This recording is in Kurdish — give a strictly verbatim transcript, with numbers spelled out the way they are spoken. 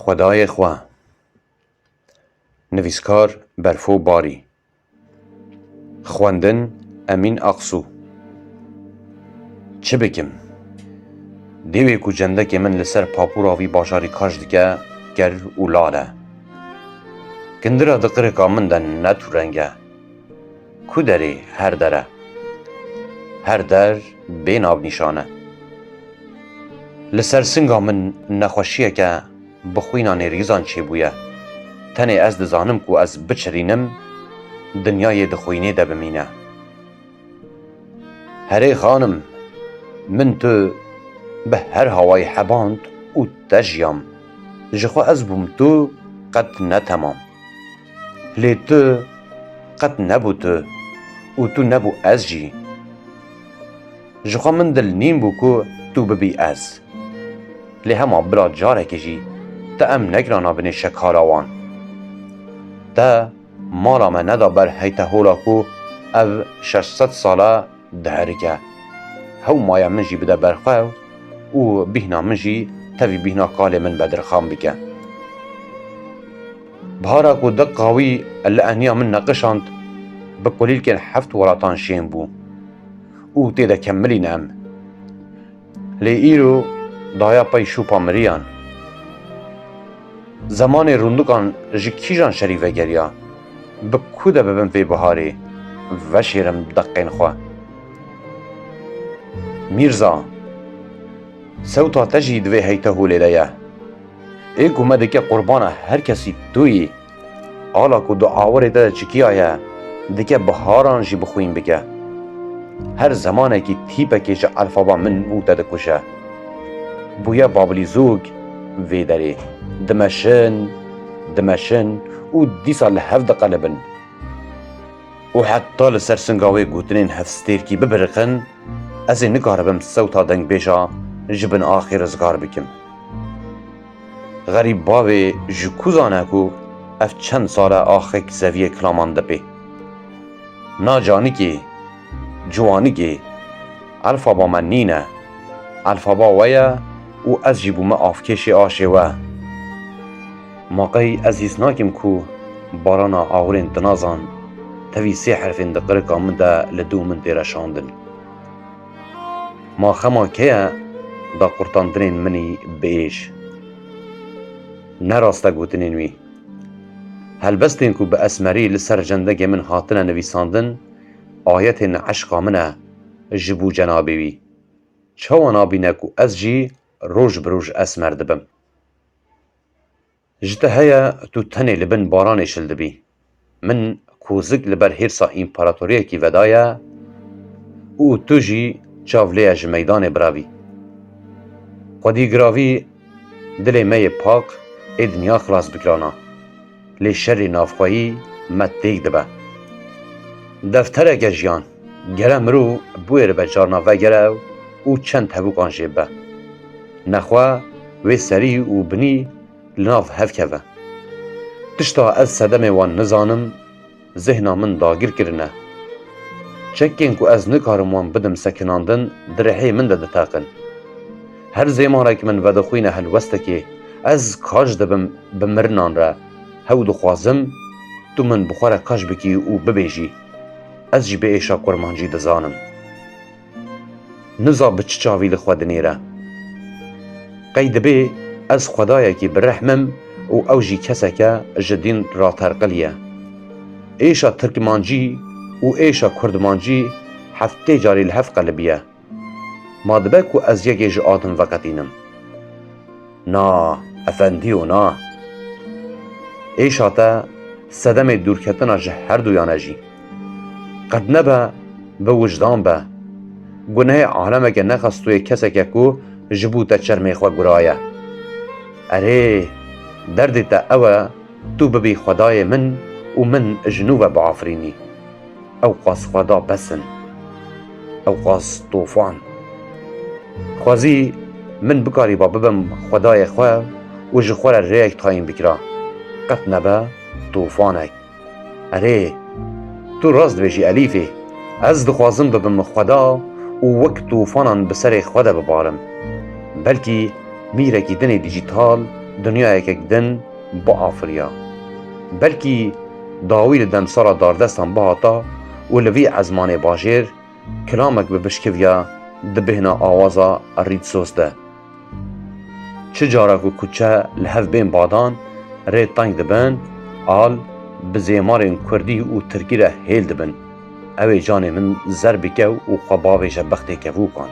Xwedayê xwe. Nivîskar Berfo Barî. Xwendin Emîn Aqsû. Çi bikim? Dêwê ku cendekê min li ser papûra vî bajarî kaş dike, ker û lal e. Gindira di qirika min de ne tu reng e. Ku derê her der e. Her der bê navnîşan e. Li ser singa min nexweşiyeke bi xwîna nêrgizan çêbûye. Tenê ez dizanim ku ez biçirînim, dinyayê di xwînê de bimîne. Herê xanim, min tu bi her hawayî heband û te jiyam. Ji xwe ez bûm tu qet ne temam. Lê tu qet nebû tu û tu nebû ez jî. Ji xwe min dil nîn bû ku tu bibî ez. Lê hema bila carekê jî te em negirana binê şekara wan. Te mala me neda ber heytehola ku ev şeş sed sal e diherike. Hewmaya min jî bide ber xwe û bîhna min jî tevî bîhna kalê min bedirxan bike. Bihara ku deqa wî li eniya min neqişand, bi kulîlkên heft welatan şên bû û tê de kemilîn em. Lê îro daya pey şûpa miriyan. Zemanê rûndikan ji kîjan şerî vegeriya? Bi ku de bibim vê biharê? Veşêrim deqên xwe. Mîrza, sewta te jî di vê heyteholê de ye. Ê ku me dike qurbana her kesî tu yî. Ala ku di awirê te de çikiyaye, dike biharan jî bi xwîn bike. Her zemanekî tîpekê ji elfaba min û te dikuje. Bûye babilîzûk vê derê. Dimeşin, dimeşin û dîsa li hev diqelibin. Û heta li ser singa wê gotinên hevstêrkî bibiriqin, ez ê nikaribim sewta dengbêja ji bin axê rizgar bikim. Xerîb bavê ji ku zane ku ev çend sal e axek zeviyê kilaman dipê? Na canikê, ciwanikê, elfaba me nîne. Elfaba we ye û ez jî bûme avkêşê aşê we. Ma qey ez hîs nakim ku barana awirên tinazan tevî sê herfên di qirika min de li dû min tê reşandin. Ma xema keye da qurtandinên min î bi êş? Ne rast e gotinên wî. Helbestên ku bi esmerî li ser cendegê min hatine nivîsandin, ayetên eşqa min e ji bo cenabê wî. Çawa nabîne ku ez jî roj bi roj esmer dibim? Ji te heye tu tenê li bin baranê şil dibî. Min kozik li ber hêrsa împaratoriyekî vedaye û tu jî çav lê ye ji meydanê biravî. Xwedî giravî dilê me yê pak ê dinya xilas bikirana. Lê şerê navxweyî me têk dibe. Deftereke jiyan, gere mirov biwêribe carna vegere û çend tevûkan jê bibe. Nexwe wê serî û binî li nav hev keve. Tişta ez sedemê wan nizanim, zihna min dagir kirine. Çekên ku ez nikarim wan bidim sekinandin, di rihê min de diteqin. Her zêmarek min vedixwîne helwestekê, ez kaş dibim bi mirinan re. Hew dixwazim, tu min bi xwe re kaş bikî û bibêjî, ez jî bi êşa kurmancî dizanim. Niza bi çi çavî li xwe dinêre. Qey dibê ez xwedayekî bi rehm im û ew jî keseke ji dîn raterqilî ye. Êşa tirkmancî û êşa kurdmancî heftê carî li hev qelibiye. Ma dibe ku ez yekê ji adim veqetînim? Na, efendîyo, na. Êşa te sedemê dûrketina ji herduyan e jî. Qet nebe, bi wijdan be. Gunehê alemeke nexestoyê keseke ku ji bo te çermê xwe guraye. Erê, derdê te ew e, tu bibî xwedayê min û min ji nû ve biafirînî. Ew qas xweda bes in. Ew qas tofan. Xwezî min bikarîba bibim xwedayê xwe û ji xwe re rêyek tayîn bikira. Qet nebe tofanek. Erê, tu rast dibêjî Elîfê. Ez dixwazim bibim xweda û wek tofanan bi serê xwe de bibarim. Belkî mîrekî din ê dîjîtal dinyayekek din biafiriya. Belkî dawî li demsala dardestan bihata û li vî ezmanê bajêr kilamek bi bişkiviya di bêhna awaza Rîdsos de. Çi cara ku kuçe li hev bên badan rê teng dibin, al bi zêmarên kurdî û tirkî re hêl dibin. Ew ê canê min zer bike û xwe bavêje bextê kevûkan.